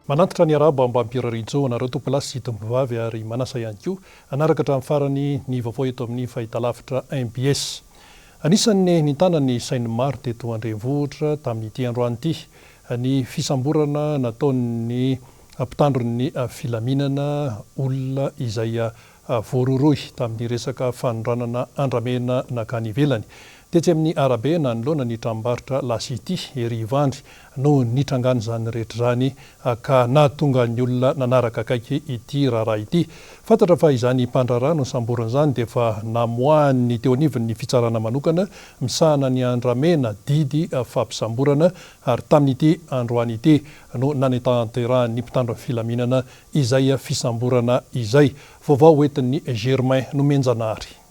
Manantitra ny arahaba mba hampirarijo anareo tompolahy sy tompovavy ary manasa ihany koa hanaraka hatramin'ny farany ny vaovao eto amin'ny fahitalavitra mbs. Anisan'ny nitana ny sain'ny maro teto an-drenivohitra tamin'ity androany ity ny fisamborana nataon'ny mpitandro ny filaminana olona izay voarohirohy tamin'ny resaka fanondranana andramena nankany ivelany. Tetsy amin'ny arabe nanoloana ny tranombarotra La City ery Ivandry no nitrangan'izany rehetra izany ka nahatonga ny olona nanaraka akaiky ity raharaha ity. Fantatra fa izany mpandraharaha nosamborina izany dia efa namoahan'ny teo anivon'ny fitsarana manokana misahana ny andramena didy fampisamborana ary tamin'ity androany ity no nanetanterahan'ny mpitandro ny filaminana izay fisamborana izay. Vaovao hoentin'i Germain Nomenjanahary.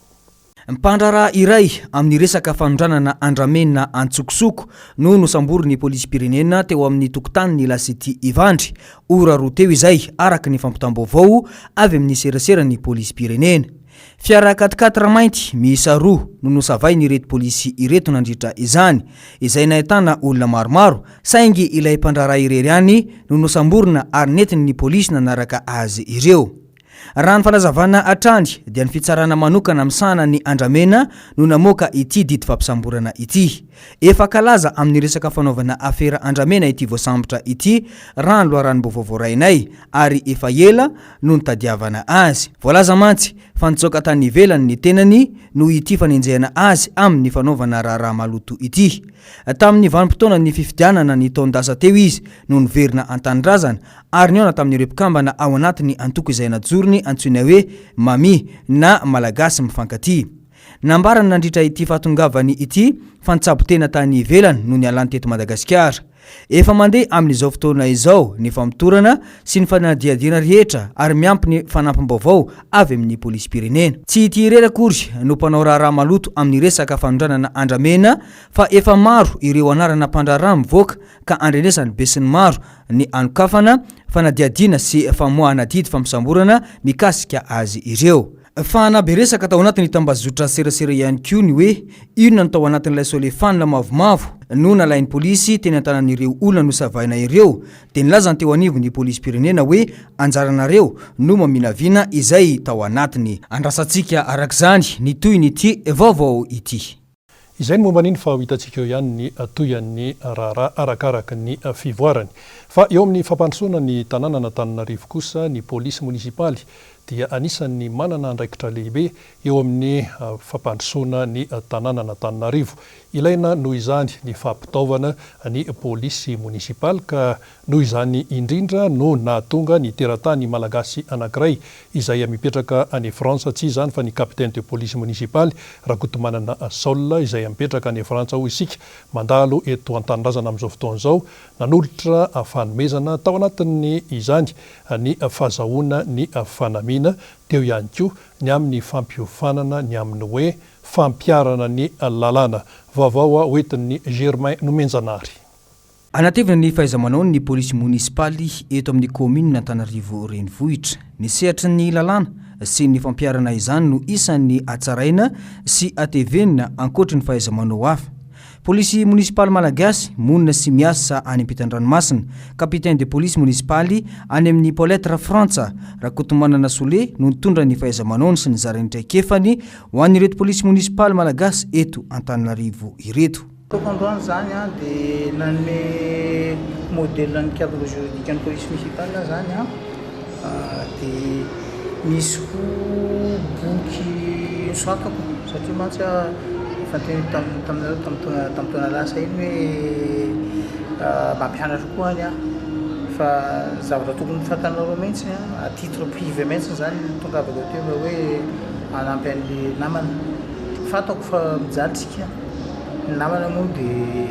Mpandraharaha iray amin'ny resaka fanondranana andramena an-tsokosoko no nosamborin'ny polisim-pirenena teo amin'ny tokotanin'ny La City Ivandry, ora roa teo izay, araka ny fampitam-baovao avy amin'ny seraseran'ny polisim-pirenena. Fiara quatre-quatre mainty miisa roa no nosavain'ireto polisy ireto nandritra izany, izay nahitana olona maromaro, saingy ilay mpandraharaha irery ihany no nosamborina ary nentin'ny polisy nanaraka azy ireo. Raha ny fanazavana hatrany dia ny fitsarana manokana misahana ny andramena no namoaka ity didy fampisamborana ity. Efa kalaza amin'ny resaka fanaovana afera andramena ity voasambotra ity raha ny loharanom-baovao voarainay ary efa ela no nitadiavana azy. Voalaza mantsy fa nitsoaka tany ivelany ny tenany noho ity fanenjehana azy amin'ny fanaovana raharaha maloto ity. Tamin'ny vanim-potoanan'ny fifidianana ny taon-dasa teo izy no niverina an-tanindrazana ary nihaona tamin'ireo mpikambana ao anatin'ny antoko izay najorony antsoina hoe Mami na Malagasy Mifankatia. Nambarany nandritra ity fahatongavany ity fa nitsabo tena tany ivelany no nialany teto Madagasikara. Efa mandeha amin'izao fotoana izao ny famotorana sy ny fanadihadiana rehetra ary miampy ny fanampim-baovao avy amin'ny polisim-pirenena. Tsy ity irery akory no mpanao raharaha maloto amin'ny resaka fanondranana andramena fa efa maro ireo anarana mpandraharaha mivoaka ka andrenesan'ny besinimaro ny anokafana fanadihadiana sy famoahana didy fampisamborana mikasika azy ireo. Fa na be resaka tao anatin'ny tambazotra serasera ihany koa ny hoe inona no tao anatin'ilay solefanina mavomavo no nalain'ny polisy teny an-tanan'ireo olona nosavaina ireo dia nilaza ny teo anivon'ny polisim-pirenena hoe anjaranareo no maminavina izay tao anatiny. Andrasantsika arak'izany ny tohin'ity vaovao ity. Izay ny momba an'iny fa ho hitantsika eo ihany ny tohian'ny raharaha arakaraka ny fivoarany. Fa eo amin'ny fampandrosoana ny tanànan'Antananarivo kosa ny polisy monisipaly dia anisan'ny manana andraikitra lehibe eo amin'ny fampandrosoana ny tanànan'Antananarivo. Ilaina noho izany ny fampitaovana ny polisy monisipaly ka Noho izany indrindra no nahatonga ny teratany malagasy anankiray izay mipetraka any Frantsa, tsy iza izany fa ny Capitaine de police municipaly Rakotomanana Saul izay mipetraka any Frantsa hoy isika, mandalo eto an-tanindrazana amin'izao fotoana izao, nanolotra fanomezana tao anatin'ny izany ny fahazahoana ny fanamiana, teo ihany koa ny amin'ny fampiofanana ny amin'ny hoe fampiharana ny lalàna. Vaovao hoentin'i Germain Nomenjanahary. Hanatevina ny fahaiza-manaony ny polisy monisipaly eto amin'ny kaominina Antananarivo Renivohitra. Ny sehatry ny lalàna sy ny fampiharana izany no isan'ny hatsaraina sy hatevenina ankoatry ny fahaiza-manao hafa. Polisy monisipaly malagasy monina sy miasa any ampitan-dranomasina, Capitaine de police monisipaly any amin'ny Paulette Frantsa, Rakotomanana Sole no nitondra ny fahaiza-manaony sy nizara ny traikefany ho an'ireto polisy monisipaly malagasy eto Antananarivo ireto. Ataoko androany izany an, dia nanome modèle ny cadre juridique ny police municipale aho izany an, dia nisy koa boky nosoratako satria mantsy aho efa niteny taminareo tamin'ny taona tamin'ny taona lasa iny hoe mampianatra koa any aho fa ny zavatra tokony ho fantanareo mihitsy an, à titre privé mihitsy izany no nitongavako aty mba hoe hanampy an'ilay namana, fantako fa mijaly tsika. Ny namana moa dia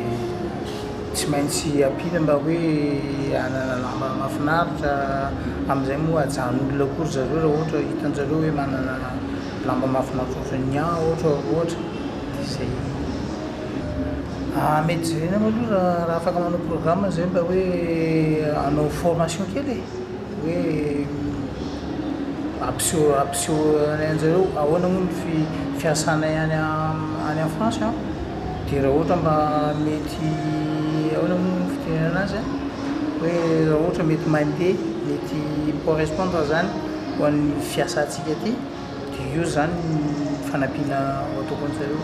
tsy maintsy ampiana mba hoe hanana namana mahafinaritra, amin'izay moa hajan'olona koa ry zareo raha ohatra hitan-jareo hoe manana lamba mahafinaritra ohatran'ny ahy ohatra ohatra, dia izay. Mety jerena aloha raha afaka manao programme zay mba hoe hanao formation kely e. Hoe ampiseho ampiseho anjareo ahoana moa ny fi- fiasanay any any en France an, dia raha ohatra mba mety ahoana moa ny fitenenana azy an, hoe. Hoe raha ohatra mety mandeha, mety mi-correspondre zany ho an'ny fiasantsika aty dia io zany ny fanampiana ho ataoko anjareo.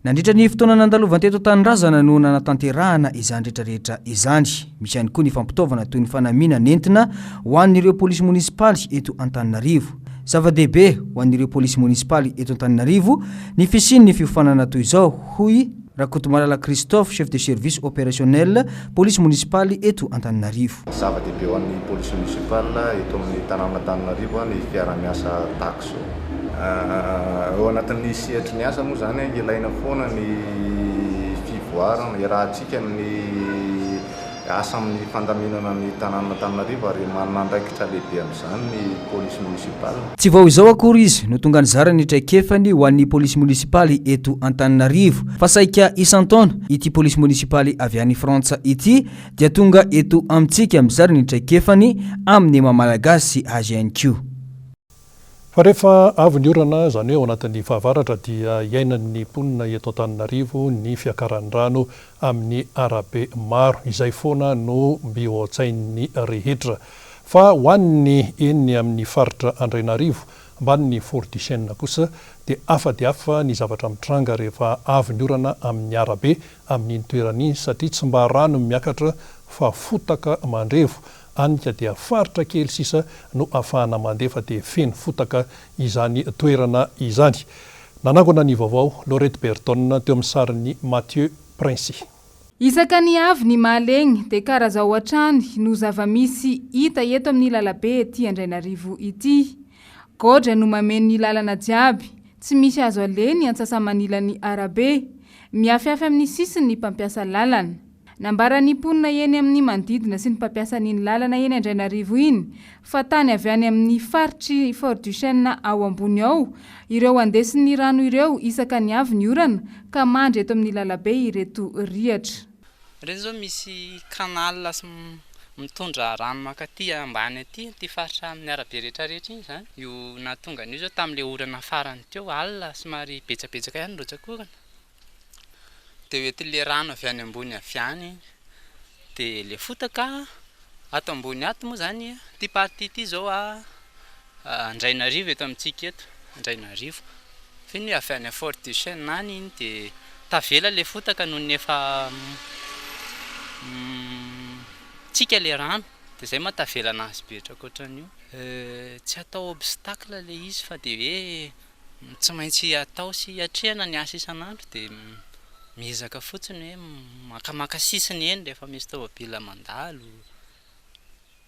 Nandritra ny fotoana nandalovany teto an-tanindrazana no nanatanterahana izany rehetra rehetra izany. Misy ihany koa ny fampitaovana toy ny fanamiana nentina ho an'ireo polisy monisipaly eto Antananarivo. Zava-dehibe ho an'ireo polisy monisipaly eto Antananarivo ny fisian'ny fiofanana toy izao, hoy Rakotomalala Christophe, chef de service opérationnel, polisy monisipaly eto Antananarivo. Zava-dehibe ho an'ny polisy municipal eto amin'ny tanànan'Antananarivo ny fiaraha-miasa tahaka izao. Ao anatin'ny sehatry ny asa moa izany ilaina foana ny fivoarana, iarahantsika ny asa amin'ny fandaminana ny tanànan'Antananarivo ary manana andraikitra lehibe amin'izany ny polisy municipal. Tsy vao izao akory izy no tonga nizara ny traikefany ho an'ny polisy monisipaly eto Antananarivo fa saika isan-taona ity polisy monisipaly avy any Frantsa ity dia tonga eto amintsika mizara ny traikefany amin'ny maha Malagasy azy ihany koa. Fa rehefa avy ny orana, izany hoe ao anatin'ny fahavaratra, dia iainan'ny mponina eto Antananarivo ny fiakaran'ny rano amin'ny arabe maro. Izay foana no mby ao an-tsain'ny rehetra. Fa ho an'ny eny amin'ny faritra Andrainarivo, ambanin'ny Fort Duchesne kosa, dia hafa dia hafa ny zavatra mitranga rehefa avy ny orana amin'ny arabe amin'iny toerana iny satria tsy mba rano miakatra fa fotaka mandrevo Any ka dia faritra kely sisa no afahana mandeha fa dia feno fotaka izany toerana izany. Nanangona ny vaovao Laurette Berton teo amin'ny sarin'i Mathieu Princi. Isaka ny avy ny Mahalegny dia kara zao hatrany no zava-misy hita eto amin'ny lalabe ety Andrainarivo ity. Gaudra no mameno ny lalana jiaby, tsy misy azo aleha ny antsasa-manilan'ny arabe. Miafiafy amin'ny sisiny ny mpampiasa lalana. Nambaran'ny mponina eny amin'ny manodidina sy ny mpampiasa an'iny lalana eny Andrainarivo iny fa tany avy any amin'ny faritr'i Fort Duchesne ao ambony ao ireo andesin'ny rano ireo isaka ny avy ny orana ka mandry eto amin'ny lalabe ireto rihatra. Ireny izao misy canal sy mitondra rano mankaty ambany aty, aty faritra amin'ny arabe rehetra rehetra iny izany. Io nahatonga an'io izao tamin'ilay orana farany teo, alina somary betsabetsaka ihany ny rotsak'orana. Dia hoentin'ilay rano avy any ambony avy any dia ilay fotaka ato ambony ato moa izany, ity partie ity izao Andrainarivo eto amintsika eto, Andrainarivo. Fa iny avy any Fort Duchesne any iny dia tavela ilay fotaka noho ny efa mitsika ilay rano dia izay maha tavela an'azy be ohatran'io. Tsy atao obstacle ilay izy fa dia hoe Tsy maintsy atao sy atrehina ny asa isan'andro dia miezaka fotsiny hoe makamaka sisiny eny rehefa misy tômôbila mandalo.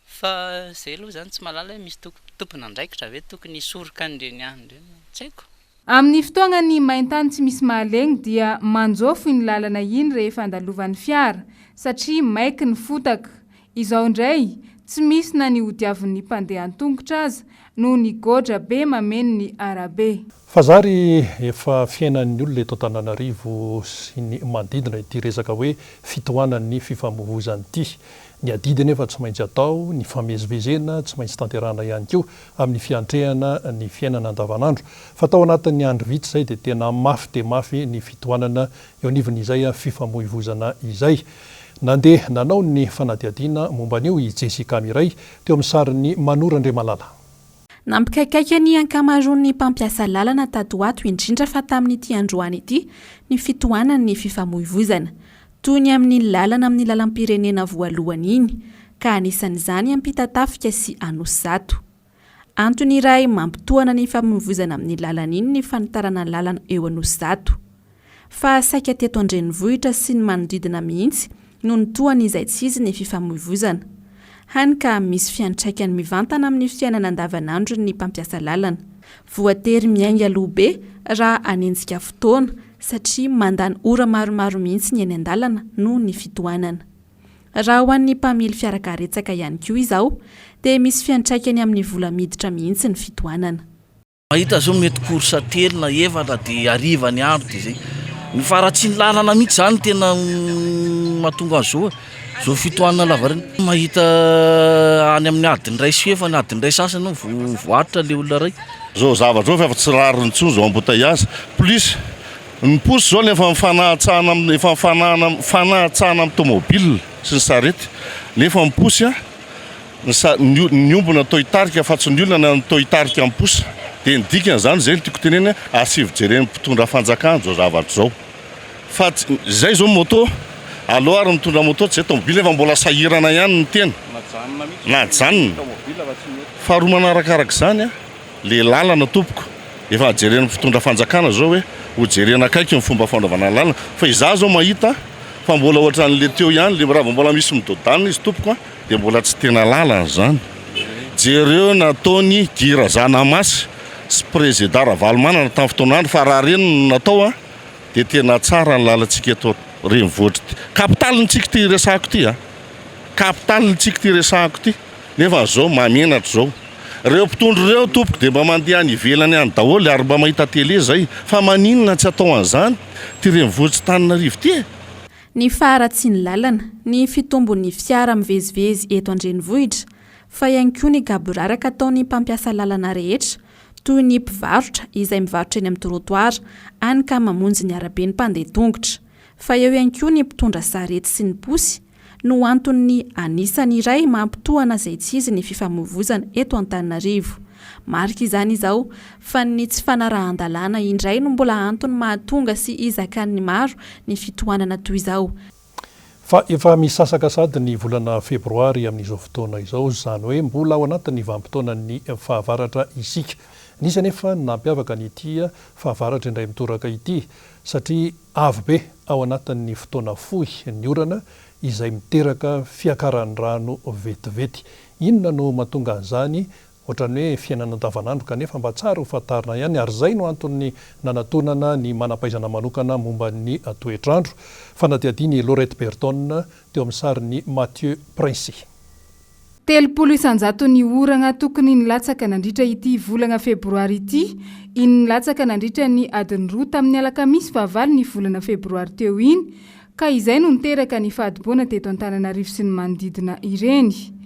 Fa izay aloha izany tsy mahalala hoe misy tompon'andraikitra ve tokony hisoroka an'ireny any ireny, tsy haiko. Amin'ny fotoagnan'ny maintany tsy misy mahalegny dia manjofo iny lalana iny rehefa andalovan'ny fiara satria maiky ny fotaka. Izao indray, tsy misy na ny hodiavin'ny mpandeha an-tongotra aza noho ny gôdra be mameno ny arabe. Fa zary efa fiainan'ny olona eto Antananarivo sy ny manodidina ity resaka hoe fitohanan'ny fifamoivoizana ity. Ny adidy anefa tsy maintsy atao, ny famezivezena tsy maintsy tanterahana ihany koa amin'ny fiantrehana ny fiainana andavanandro. Fa tao anatin'ny andro vitsy izay dia tena mafy dia mafy ny fitohanana eo anivon'izay fifamoivoizana izay. Nandeha nanao ny fanadihadiana momba an'io i Jessica Miray teo amin'ny sarin'i Manoro Andriamalala. Nampikaikaika ny ankamaroan'ny mpampiasa lalana tato ho ato indrindra fa tamin'ity androany ity ny fitohanan'ny fifamoivoizana. Toy ny amin'iny lalana amin'ny lalam-pirenena voalohany iny, ka anisan'izany Ampitatafika sy Anosizato. Antony iray mampitohana ny famoivoizana amin'ny lalana iny ny fanitarana lalana eo Anosizato. Fa saika teto an-drenivohitra sy ny manodidina mihitsy no nitohana izaitsizy ny fifamoivoizana. Hany ka misy fiantraikany mivantana amin'ny fiainana andavanandron'ny mpampiasa lalana. Voatery miainga aloha be raha hanenjika fotoana satria mandany ora maromaro mihitsy ny eny an-dalana noho ny fitohanana. Raha ho an'ny mpamily fiarakaretsaka ihany koa izao dia misy fiantraikany amin'ny vola miditra mihitsy ny fitohanana. Mahita zao mety course telo na efatra dia hariva ny andro dia zay. Ny faharatsian'ny lalana mihitsy zany tena mahatonga an'izao e, zao fitohanana lavareny. Mahita any amin'ny adiny iray sy efany, adiny iray sasany eo vao voaaritra le olona iray. Zao zavatra zao fa efa tsy rariny intsony zao embouteillage plus Ny posy zao efa mifanahantsahana amin'ny efa mifanahana mifanahantsahana amin'ny tomobile sy ny sarety. Nefa ny posy a, ny sa, ny ny omby natao hitarika fa tsy ny olona natao hitarika ny posy. Dia ny dikan'izany, izay no tiako tenenina, asivo jeren'ny mpitondra fanjakana izao zavatra izao. Fa tsy, izay izao moto, aleo ary mitondra moto tsy izay tomobile fa mbola sahirana ihany ny tena. Najanona. Faharoa manarakaraka izany a, le lalana tompoko, efa jeren'ny mpitondra fanjakana izao hoe ho jerena akaiky ny fomba fanaovana ny lalana, fa izaho izao mahita fa mbola ohatran'le teo ihany le raha vao mbola misy midodana izy tompoko a, dia mbola tsy tena lalana izany. Jereo nataon'i Guy Razanamasy sy Prezida Ravalomanana tamin'ny fotoan'andro fa raha ireny no natao a, dia tena tsara ny lalantsika eto renivohitra ity. Kapitalintsika ity resahako ity a! Kapitalintsika ity resahako ity nefa zao mahamenatra zao. Reo mpitondra ireo tompoko dia mba mandeha any ivelany any daholo ary mba mahita télé zay fa maninona tsy atao an'izany ity renivohitr'i Tananarivo ity e! Ny faharatsian'ny lalana, ny fitombon'ny fiara mivezivezy eto an-drenivohitra, fa ihany koa ny gaboraraka ataon'ny mpampiasa lalana rehetra toy ny mpivarotra izay mivarotra eny amin'ny trottoir, any ka mamonjy ny arabe ny mpandeha tongotra. Fa eo ihany koa ny mpitondra sarety sy ny posy no anton'ny anisan'ny iray mampitohana izay tsy izy ny fifamoivoizana eto Antananarivo. Marika izany izao fa ny tsy fanarahan-dalàna indray no mbola antony mahatonga sy izakan'ny maro ny fitohanana toy izao. Fa efa misasaka sahady ny volana febroary amin'izao fotoana izao, izany hoe mbola ao anatin'ny vanim-potoanan'ny fahavaratra isika. Nisy anefa ny nampiavaka an'ity fahavaratra indray mitoraka ity, satria avo be ao anatin'ny fotoana fohy ny orana izay miteraka fiakaran'ny rano vetivety. Inona no mahatonga an'izany? Ohatran'ny hoe fiainana andavanandro kanefa mba tsara ho fantarina ihany ary izay no antony nanatonana ny manam-pahaizana manokana momba ny toetr'andro. Fanadihadian'i Laurette Berton teo amin'ny sarin'i Mathieu Princi. 30 isan-jaton'ny oragna tokony nilatsaka nandritra ity volagna febroary ity iny nilatsaka nandritra ny adiny roa tamin'ny alakamisy fahavalo ny volana febroary teo iny ka izay no niteraka ny fahadoboana teto Antananarivo sy ny manodidina ireny.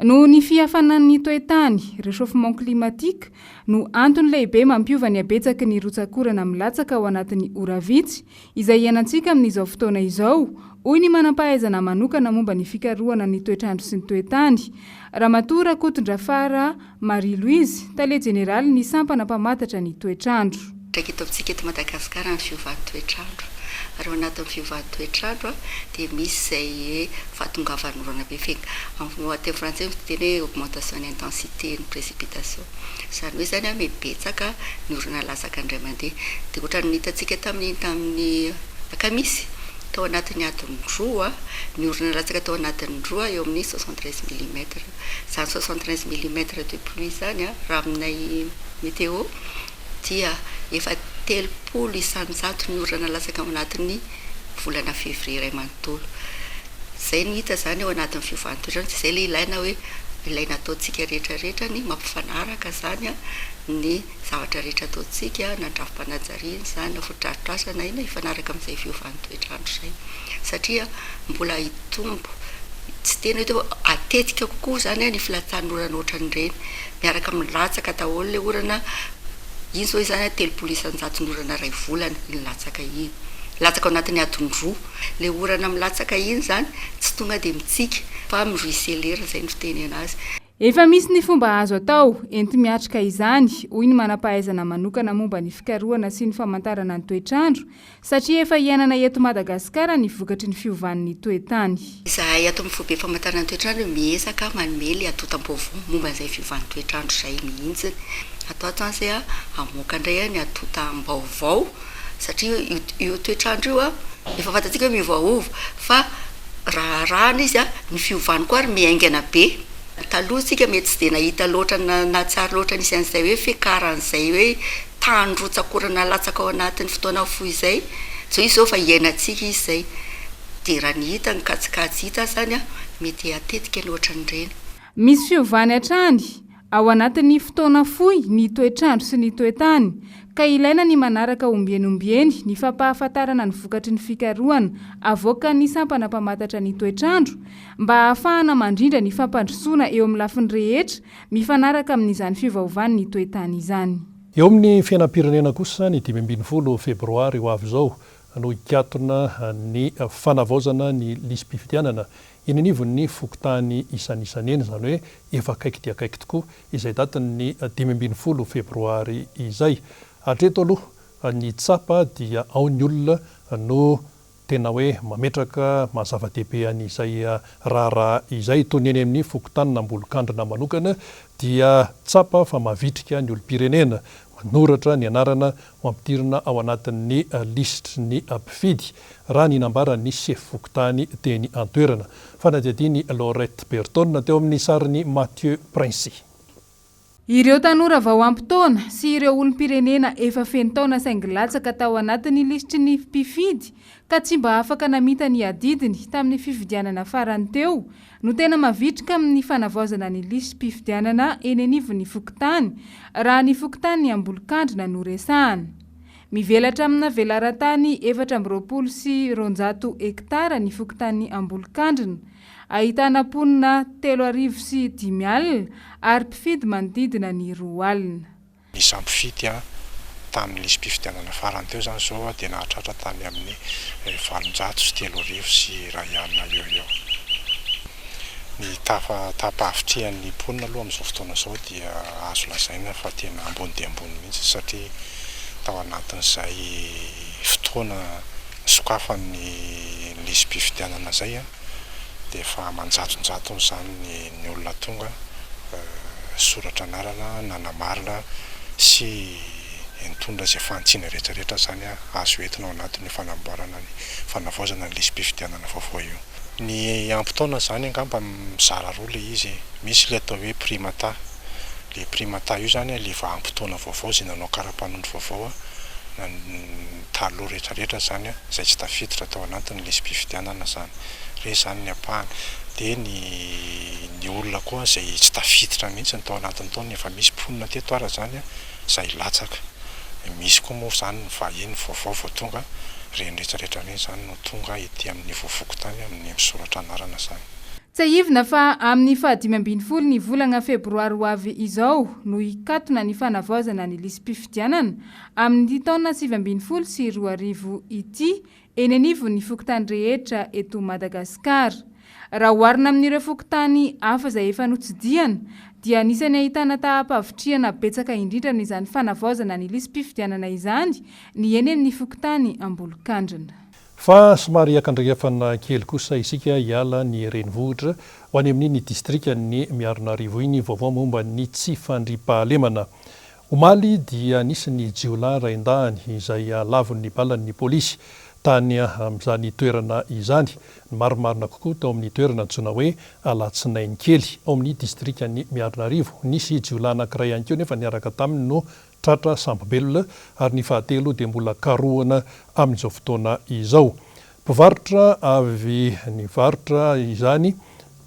Noho ny fihafanan'ny toetany, réchauffement climatique, no antony lehibe mampiova ny habetsaky ny rotsak'orana milatsaka ao anatin'ny ora vitsy, izay iainantsika amin'izao fotoana izao, hoy ny manampahaizana manokana momba ny fikarohana ny toetr'andro sy ny toetany, Ramatoa Rakotondrafara Marie Louise, tale jeneralin'ny sampana mpamantatra ny toetr'andro. Mipetraka eto amintsika eto Madagasikara ny fiovan'ny toetr'andro. Ary ao anatin'ny fiovan'ny toetr'andro dia misy izay hoe fahatongavan'ny orana be fenga. Amin'ny teny frantsay misy teny hoe augmentation ny intensité ny précipitation. Izany hoe izany mihabetsaka ny orana latsaka indray mandeha. Dia ohatran'ny hitantsika tamin'ny tamin'ny alakamisy tao anatin'ny adiny roa, ny orana latsaka tao anatin'ny roa eo amin'ny 73 millimètres. Izany 73 millimètres de pluie izany raha aminay météo dia efa 30 isan-jato ny orana latsaka ao anatin'ny volana février iray manontolo. Izay no hita izany ao anatin'ny fiovan'ny toetr'andro, dia izay ilay ilaina hoe ilaina ataontsika rehetra rehetra ny mampifanaraka izany ny zavatra rehetra ataontsika na ny drafi-panajariana izany na fotodrafitrasa na inona hifanaraka amin'izay fiovan'ny toetr'andro izay satria mbola hitombo tsy tena hoe atetika kokoa izany ny filatsahan'ny orana ohatran'ireny miaraka milatsaka daholo ilay orana iny zao izany 30 isan-jaton'ny orana iray volana iny latsaka iny latsaka ao anatin'ny adiny roa ilay orana milatsaka iny izany tsy tonga dia mitsika fa mi-ruisseler izay no fiteny anazy. Efa misy ny fomba azo atao enti-miatrika izany, hoy ny manam-pahaizana manokana momba ny fikarohana sy ny famantarana ny toetr'andro, satria efa iainana eto Madagasikara ny vokatry ny fiovan'ny toetany. Izahay ato amin'ny foibe famantarana ny toetr'andro miezaka manome ilay antontam-baovao momba an'izay fiovan'ny toetr'andro izay mihitsy. Ato ato izany izay hamoaka indray ny antontam-baovao satria io toetr'andro io efa fantatsika hoe miovaova fa raha arahana izy ny fiovany koa ary miaingana be. Taloha isika mety tsy dia nahita loatra na nahatsiaro loatra nisy an'izay hoe fiakaran'izay hoe tany rotsak'orana latsaka ao anatin'ny fotoana fohy izay, zao izy zao efa iainantsika izy izay, dia raha ny hita ny kajikajy hita azany mety hatetika ny ohatran'ireny. Misy fiovany hatrany ao anatin'ny fotoana fohy ny toetr'andro sy ny toetany ka ilaina ny manaraka ombieny ombieny ny fampahafantarana ny vokatry ny fikarohana avoakan'ny sampana mpamantatra ny toetr'andro mba hahafahana mandrindra ny fampandrosoana eo amin'ny lafiny rehetra mifanaraka amin'izany fiovaovan'ny toetany izany. Eo amin'ny fiainam-pirenena kosa, ny 15 febroary ho avy izao no hikatona ny fanavaozana ny lisi-pifidianana. eny anivon'ny fokontany isanisany eny, izany hoe efa akaiky dia akaiky tokoa izay datin'ny 15 febroary izay. Hatreto aloha ny tsapa dia ao ny olona no tena hoe mametraka maha zava-dehibe an'izay raharaha izay. Toy ny eny amin'ny fokontanin'Ambolokandrina manokana dia tsapa fa mavitrika ny olom-pirenena manoratra ny anarana ho ampidirina ao anatin'ny lisitry ny mpifidy, raha ny nambaran'ny sefo fokontany teny an-toerana. Fanadihadian'i Laurette Bertone teo amin'ny sarin'i Mathieu Princi. Ireo tanora vao ampy taona sy ireo olom-pirenena efa feno taona saingy latsaka tao anatin'ny lisitry ny mpifidy ka tsy mba afaka namita ny adidiny tamin'ny fifidianana farany teo no tena mavitrika amin'ny fanavaozana ny lisi-pifidianana eny anivon'ny fokontany raha ny fokontanin'i Ambolokandrina no resahana. Mivelatra amina velaran-tany 224 hektara ny fokontanin'i Ambolokandrina. Ahitana mponina 530 ary mpifidy manodidina ny 20. Ny isampifidy tamin'ny lisi-pifidianana farany teo izany izao dia nahatratra tany amin'ny 3108 eo ho eo. Ny tafa taham-pahavitrihan'ny mponina aloha amin'izao fotoana izao dia azo lazaina fa tena ambony dia ambony mihitsy satria tao anatin'izay fotoana nisokafan'ny lisi-pifidianana izay dia efa aman-jatonjatony izany ny ny olona tonga nisoratra anarana, nanamarina sy nitondra izay fanitsiana rehetra rehetra izany azo entina ao anatin'io fanamboarana ny fanavaozana ny lisi-pifidianana vaovao io. Ny ampy taona izany angamba mizara roa ilay izy e, misy ilay atao hoe primata, ilay primata io izany ilay efa ampy taona vaovao izay nanao kara-panondro vaovao na ny taloha rehetra rehetra izany izay tsy tafiditra tao anatin'ny lisi-pifidianana izany. Ireny izany ny ampahany. Dia ny ny olona koa izay tsy tafiditra mihitsy tao anatin'ny taona, efa misy mponina teto ara izany izay latsaka. Misy koa moa izany ny vahiny vaovao vao tonga, ireny rehetra rehetra ireny izany no tonga ety amin'ny niveau fokontany amin'ny misoratra anarana izany. Tsiahivina fa amin'ny faha 15 ny volana febroary ho avy izao no hikatona ny fanavaozana ny lisi-pifidianana amin'ity taona 2019 ity eny anivon'ny fokontany rehetra eto Madagasikara. Raha oharina amin'ireo fokontany hafa izay efa notsidihana dia anisan'ny ahitana taham-pahavitrihana betsaka indrindra amin'izany fanavaozana ny lisi-pifidianana izany ny eny amin'ny fokontany Ambolokandrina. Fa somary hiakandriafana kely kosa isika hiala ny renivohitra ho any amin'iny distrikan'i Miarinarivo iny vaovao momba ny tsy fandriampahalemana. Omaly dia nisy ny jiolahy raindahiny izay lavon'ny balan'ny polisy tany amin'izany toerana izany, ny marimarina kokoa tao amin'ny toerana antsoina hoe Alatsinainikely, ao amin'ny distrikan'i Miarinarivo. Nisy jiolahy anankiray ihany koa nefa niaraka taminy no tratra sambo-belona ary ny fahatelo dia mbola karohina amin'izao fotoana izao. Mpivarotra avy nivarotra izany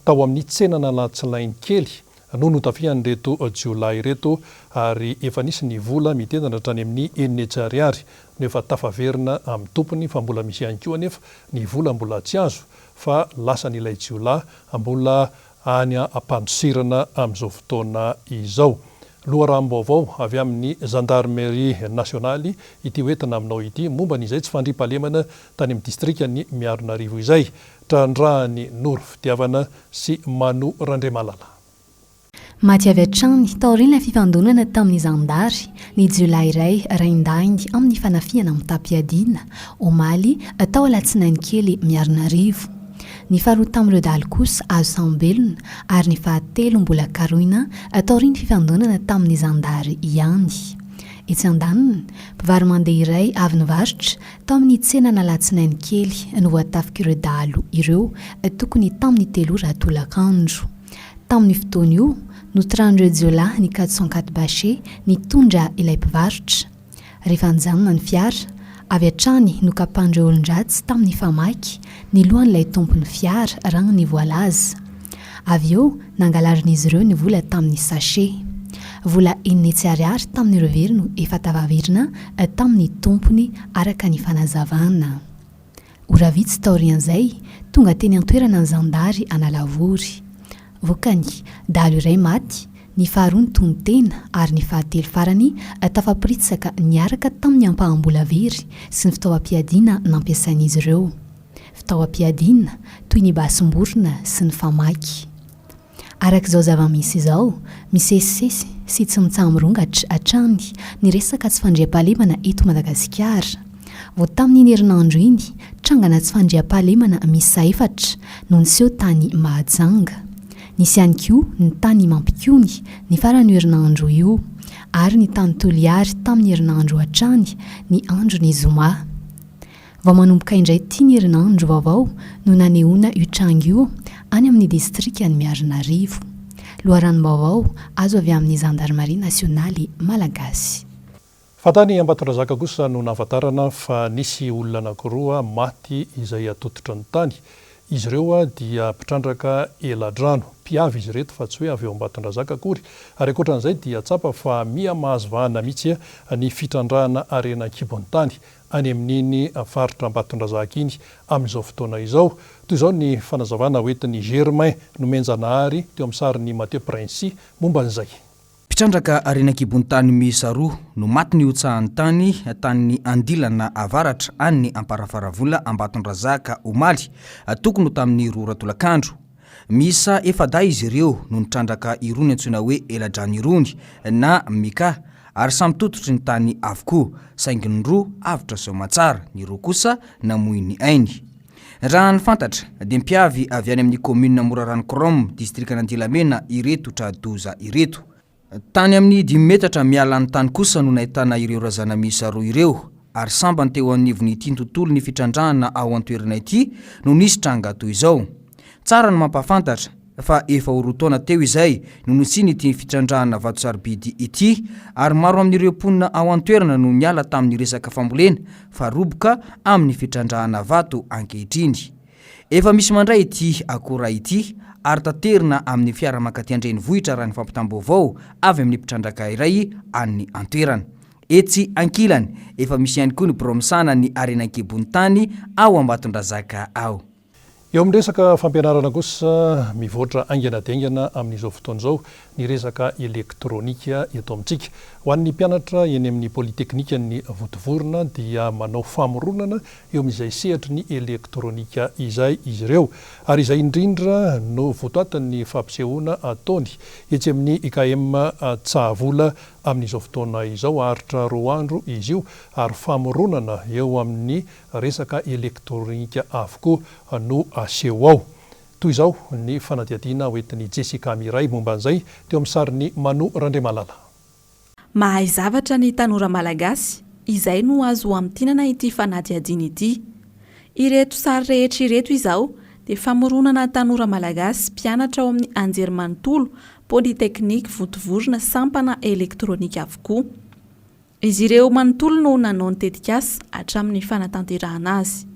tao amin'ny tsenan'Alatsinainikely no notafihan'ireto jiolahy ireto ary efa nisy ny vola mitentina hatrany amin'ny 600 ariary no efa tafaverina amin'ny tompony fa mbola misy ihany koa anefa ny vola mbola tsy azo fa lasan'ilay jiolahy mbola any am-pandosirana amin'izao fotoana izao. Loharanom-baovao avy amin'ny Zandarmeria nasionaly ity hoentina aminao ity momba ny izay tsy fandriampahalemana tany amin'ny distrikan'i Miarinarivo izay. Trandrahan'i Noro Fitiavana sy Mano Randriamalala. Maty avy hatrany taorian'ilay fifandonana tamin'ny zandary ny jiolahy iray raindahiny amin'ny fanafihana mitam-piadiana, omaly, tao Alatsinainikely Miarinarivo. Ny faharoa tamin'ireo dahalo kosa azo sambelona ary ny fahatelo mbola karohina taorian'ny fifandonana tamin'ny zandary ihany. Etsy andaniny, mpivaro-mandeha iray avy nivarotra Tao amin'ny tsenan'Alatsinainikely no voatafik'ireo dahalo ireo tokony tamin'ny telo ora tolakandro. Tamin'io fotoana io, notorahan'ireo jiolahy ny 404 bâché nitondra ilay mpivarotra. Rehefa nijanona ny fiara, avy hatrany nokapan'ireo olon-dratsy tamin'ny famaky ny lohan'ilay tompon'ny fiara raha ny voalaza. Avy eo, nangalarin'izy ireo ny vola tamin'ny sachet. Vola 600 ariary tamin'ireo very no efa tafaverina tamin'ny tompony araka ny fanazavana. Ora vitsy taorian'izay, tonga teny an-toerana ny zandary Analavory. Vokany, dahalo iray maty, ny faharoa nitonon-tena ary ny fahatelo farany tafaporitsaka niaraka tamin'ny ampaham-bola very sy ny fitaovam-piadiana nampiasain'izy ireo. fitaovam-piadiana toy ny basim-borona sy ny famaky. Araka izao zava-misy izao, misesisesy sy tsy mitsaha-mirongatra hatrany ny resaka tsy fandriampahalemana eto Madagasikara. Vao tamin'iny herinandro iny, trangana tsy fandriampahalemana miisa efatra no niseho tany Mahajanga. Nisy ihany koa ny tany Mampikony ny faran'io herinandro io, ary ny tany Toliary tamin'ny herinandro hatrany ny andron'ny zoma. Vao manomboka indray ity ny herinandro vaovao no nanehoana io tranga io any amin'ny distrikan'i Miarinarivo. Loharanom-baovao azo avy amin'ny zandarimaria nasionaly malagasy. Fa tany Ambatondrazaka kosa no nahafantarana fa nisy olona anankiroa maty izay atototry ny tany. Izy ireo dia mpitrandraka eladrano. Mpiavy izy ireto fa tsy hoe avy eo Ambatondrazaka akory. Ary ankoatran'izay dia tsapa fa miha mahazo vahana mihitsy ny fitrandrahana harena an-kibon'ny tany any amin'iny faritra Ambatondrazaka iny amin'izao fotoana izao. Toy izao ny fanazavana hoentin'i Germain Nomenjanahary teo amin'ny sarin'i Mathieu Princi momba an'izay. Mpitrandraka harena an-kibon-tany miisa roa no maty nihotsahan'ny tany tany Andilana Avaratra any Amparafaravola Ambatondrazaka omaly tokony ho tamin'ny roa ora tolakandro. Miisa efa-dahy izy ireo no nitrandraka irony antsoina hoe eladrano irony na mica ary samy tototry ny tany avokoa, saingy ny roa avotra soamantsara, ny roa kosa namoy ny ainy. Raha ny fantatra dia mpiavy avy any amin'ny kaominina Morarano Chrome, distrikan'Andilamena ireto tra-doza ireto. Tany amin'ny dimy metatra miala ny tany kosa no nahitana ireo razana miisa roa ireo, ary sambany teo anivon'ity tontolon'ny fitrandrahana ao an-toerana ity no nisy tranga toy izao. Tsara ny mampahafantatra fa efa ho roa taona teo izay no nisian'ity fitrandrahana vato sarobidy ity, ary maro amin'ireo mponina ao an-toerana no niala tamin'ny resaka fambolena fa roboka amin'ny fitrandrahana vato ankehitriny. Efa misy mandray ity akora ity ary taterina amin'ny fiara mankaty an-drenivohitra raha ny fampitam-baovao avy amin'ny mpitrandraka iray any an-toerana. Etsy ankilany, efa misy ihany koa ny birao misahana ny harena an-kibon'ny tany ao Ambatondrazaka ao. Eo amin'ny resaka fampianarana kosa, mivoatra haingana dia haingana amin'izao fotoana izao ny resaka elektronika eto amintsika. Ho an'ny mpianatra eny amin'ny Politeknikan'ny Vontovorona dia manao famoronana eo amin'izay sehatry ny elektronika izay izy ireo. Ary izay indrindra no votoatin'ny fampisehoana ataony etsy amin'ny IKM Tsahavola amin'izao fotoana izao. Haharitra roa andro izy io ary famoronana eo amin'ny resaka elektronika avokoa no aseho ao. Toy izao ny fanadihadiana hoentin'i Jessica Miray momba an'izay teo amin'ny sarin'i Manu Randriamalala. Mahay zavatra ny tanora malagasy, izay no azo hamintinana ity fanadihadiana ity. Ireto sary rehetra ireto izao dia famoronana tanora malagasy mpianatra ao amin'ny Anjerimanontolo Polytechnique Vontovorona sampana elektronika avokoa. Izy ireo manontolo no nanao ny tetikasa hatramin'ny fanatanterahana azy.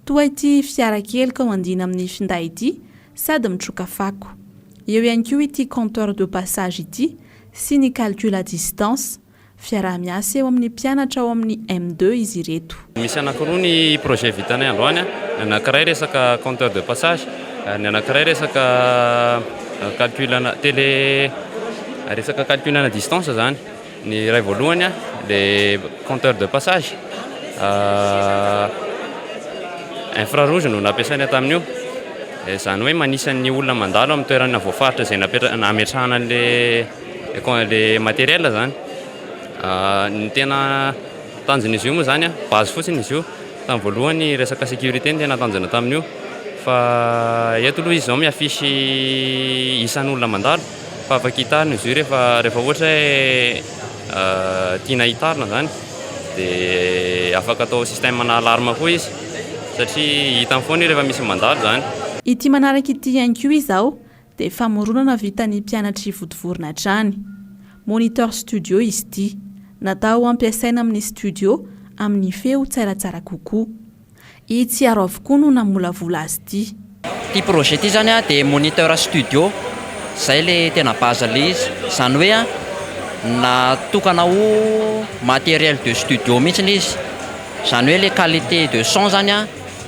Toa ity fiara kely kaomandiana amin'ny finday ity sady mitroka fako. Eo ihany koa ity compteur de passage ity sy ny calcul à distance. Fiaraha-miasa eo amin'ny mpianatra ao amin'ny M deux izy ireto. Misy anankiroa ny projet vitanay androany, ny anankiray resaka compteur de passage ary ny anankiray resaka calcul ana télé resaka calcul ana distance zany. Ny iray voalohany le compteur de passage infrarouge no nampiasaina tamin'io, izany hoe manisa ny olona mandalo amin'ny toerana voafaritra izay napetra- nametrahana an'le le matériel zany. Ny tena tanjon'izy io moa zany base fotsiny izy io, tamin'ny voalohany resaka sécurité no tena tanjona tamin'io fa eto aloha izy zao mi-affiche isan'olona mandalo. Fa afaka hitarina izy io rehefa rehefa ohatra hoe tiana hitarina zany dia afaka atao système ana alarme koa izy satria hitany foana io rehefa misy mandalo zany. Ity manaraka ity ihany koa izao dia famoronana vitan'ny mpianatr'i Vontovorona hatrany. Moniteur studio izy ity. Natao hampiasaina amin'ny studio amin'ny feo tsaratsara kokoa. I Tsiaro avokoa no namolavola azy ity. Ity projet ity zany dia moniteur studio, zay le tena base le izy, zany hoe natokana ho matériel de studio mihitsy izy, zany hoe le qualité de son zany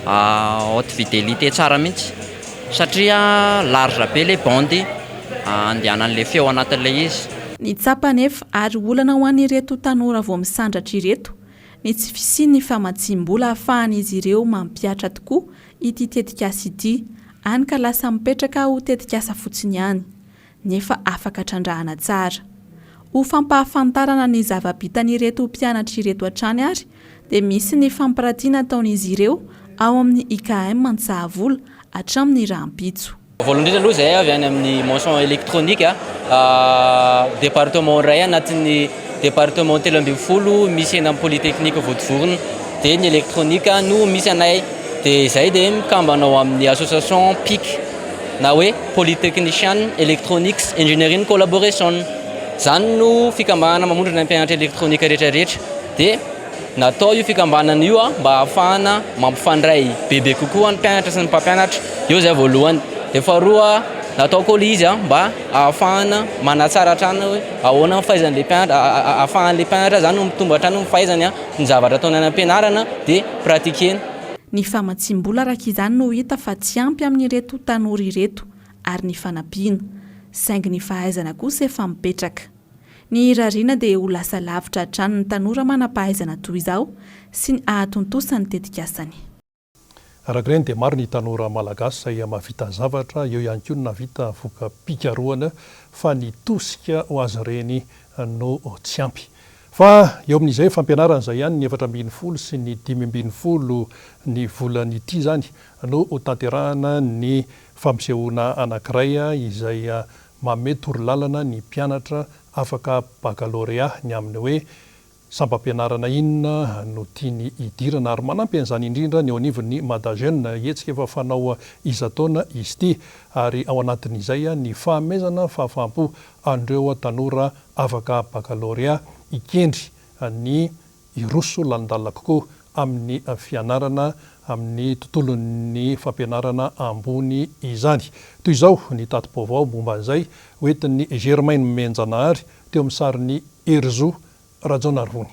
haute fidélité tsara mihitsy satria large be le bande andehanan'le feo anatin'le izy. Ny tsapa anefa ary olana ho an'ireto tanora vao misandratra ireto. ny tsy fisian'ny famatsiam-bola ahafahan'izy ireo mampihatra tokoa ity tetikasa ity, hany ka lasa mipetraka ho tetikasa fotsiny ihany, nefa afaka trandrahana tsara. Ho fampahafantarana ny zava-bitan'ireto mpianatra ireto hatrany ary dia misy ny fampiratiana ataon'izy ireo ao amin'ny IKM Antsahavola hatramin'ny rahampitso. Voalohany indrindra aloha izahay avy any amin'ny mention électronique, département iray anatin'ny département 13 misy eny amin'ny polytechnique Vontovorona dia ny électronique no misy anay dia izahay dia mikambana ao amin'ny association pic na hoe Polytechnician Electronics Engineering Collaboration izany no fikambanana mamondrona ny mpianatra électronique rehetra rehetra dia natao io fikambanana io mba hahafahana mampifandray bebe kokoa ny mpianatra sy ny mpampianatra eo izay voalohany dia faharoa natao koa ilay izy mba hahafahana manatsara hatrany hoe ahoana ny fahaizan'ilay mpianatra ahafahan'ilay mpianatra izany mitombo hatrany ny fahaizany ny zavatra ataony any am-pianarana dia pratiquer-ny. Ny famatsiam-bola araka izany no hita fa tsy ampy amin'ireto tanora ireto ary ny fanampiana, saingy ny fahaizana kosa efa mipetraka. Ny irariana dia ho lasa lavitra hatrany ny tanora manam-pahaizana toy izao sy ny hahatontosa ny tetikasany. Araka ireny dia maro ny tanora malagasy izay mahavita zavatra, eo ihany koa ny nahavita voka-pikarohana fa ny tosika ho azy ireny no tsy ampy. Fa eo amin'izay fampianarana izay ihany ny 14 sy ny 15 ny volana ity izany no ho tanterahana ny fampisehoana anankiray izay manome torolalana ny mpianatra afaka bakalorea ny amin'ny hoe sampam-pianarana inona no tiany hidirana ary manampy an'izany indrindra ny eo anivon'ny Mada Jeune, hetsika efa fanao isan-taona izy ity ary ao anatin'izay ny fahamezana fahafaham-po an'ireo tanora afaka bakalorea hikendry ny hiroso lalindalina kokoa amin'ny fianarana amin'ny tontolon'ny fampianarana ambony izany. Toy izao ny tati-baovao momba an'izay hoentin'i Germain Nomenjanahary teo amin'ny sarin'i Herizo Rajaonarivony.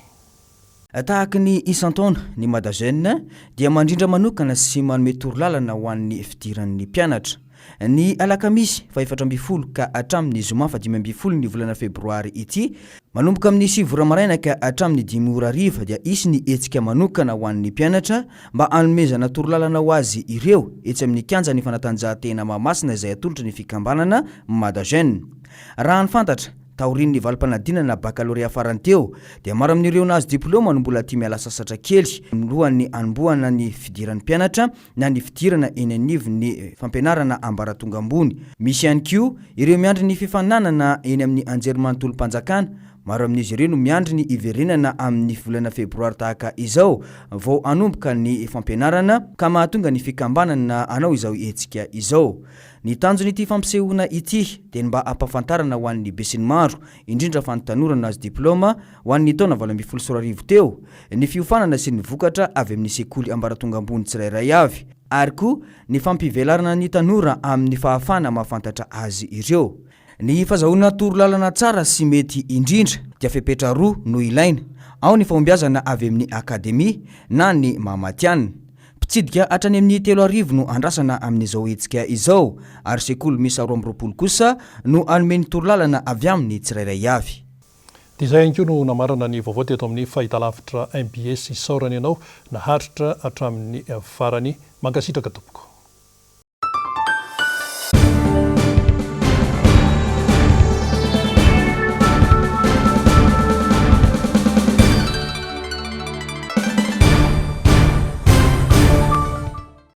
Tahaka ny isan-taona, ny Madajeune dia mandrindra manokana sy manome torolalana ho an'ny fidiran'ny mpianatra. Ny alakamisy faha-14 ka hatramin'ny zoma faha-15 ny volana febroary ity, manomboka amin'ny sivy ora maraina ka hatramin'ny dimy ora hariva dia hisy ny hetsika manokana ho an'ny mpianatra mba hanomezana torolalana ho azy ireo etsy amin'ny kianjan'ny fanatanjahantena Mahamasina izay atolotry ny fikambanana Madajeune. Raha ny fantatra, Taorian'ny valim-panadinana bakalorea farany teo, dia maro amin'ireo nahazo diplaoma no mbola tia miala sasatra kely milohan'ny hanombohana ny fidiran'ny mpianatra na ny fidirana eny anivon'ny fampianarana ambaratonga ambony. Misy ihany koa ireo miandry ny fifaninanana eny amin'ny anjerimanontolom-panjakana. Maro amin'izy ireo no miandry ny hiverenana amin'ny volana febroary tahaka izao vao hanomboka ny fampianarana ka mahatonga ny fikambanana hanao izao hetsika izao. Ny tanjon'ity fampisehoana ity dia ny mba hampahafantarana ho an'ny besinimaro, indrindra fa ny tanora nahazo diplaoma ho an'ny taona 2018 teo, ny fiofanana sy ny vokatra avy amin'ny sekoly ambaratonga ambony tsirairay avy, ary koa ny fampivelarana ny tanora amin'ny fahafahana mahafantatra azy ireo. Ny fazahoana torolalana tsara sy mety indrindra dia fepetra roa no ilaina, ao ny fahombiazana avy amin'ny akademia na ny maha matihanina. Mpitsidika hatrany amin'ny 3000 no andrasana amin'izao hetsika izao ary sekoly miisa 22 kosa no hanome ny torolalana avy aminy tsirairay avy. Dia izay ihany koa no namarana ny vaovao teto amin'ny fahitalavitra mbs. Isaorana ianao naharitra hatramin'ny farany. Mankasitraka tompoko.